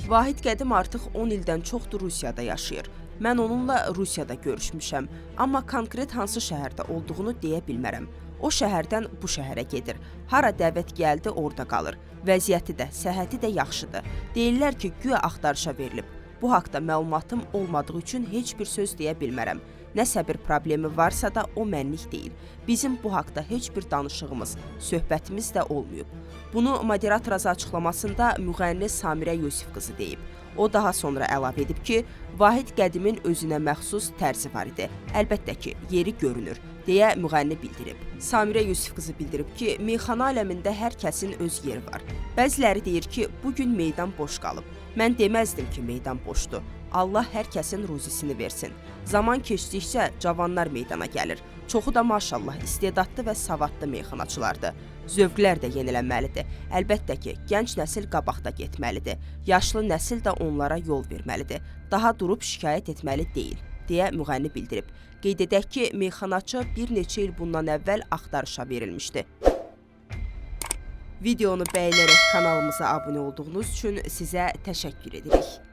Vahid Qədim artıq 10 ildən çoxdur Rusiyada yaşayır. Mən onunla Rusiyada görüşmüşəm, amma konkret hansı şəhərdə olduğunu deyə bilmərəm. O şəhərdən bu şəhərə gedir. Hara dəvət gəldi, orada qalır. Vəziyyəti də, səhhəti də yaxşıdır. Deyirlər ki, güya axtarışa verilib. Bu haqda məlumatım olmadığı üçün heç bir söz deyə bilmərəm. Nəsə bir problemi varsa da o mənlik deyil. Bizim bu haqda heç bir danışığımız, söhbətimiz də olmayıb. Bunu moderator açıqlamasında müğənni Samirə Yusif qızı deyib. O daha sonra əlavə edib ki, Vahid Qədimin özünə məxsus tərzi var idi. Əlbəttə ki, yeri görünür, deyə müğənni bildirib. Samirə Yusif qızı bildirib ki, meyxana aləmində hər kəsin öz yeri var. Bəziləri deyir ki, bu gün meydan boş qalıb. Mən deməzdim ki, meydan boşdur. Allah hər kəsin ruzisini versin. Zaman keçdikcə cavanlar meydana gəlir. Çoxu da maşallah istedadlı və savadlı meyxanaçılardır. Zövqlər də yenilənməlidir. Əlbəttə ki, gənc nəsil qabaqda getməlidir. Yaşlı nəsil də onlara yol verməlidir. Daha durub şikayət etməli deyil, deyə müğənni bildirib. Qeyd edək ki, meyxanaçı bir neçə il bundan əvvəl axtarışa verilmişdi. Videonu bəyənərək kanalımıza abunə olduğunuz üçün sizə təşəkkür edirik.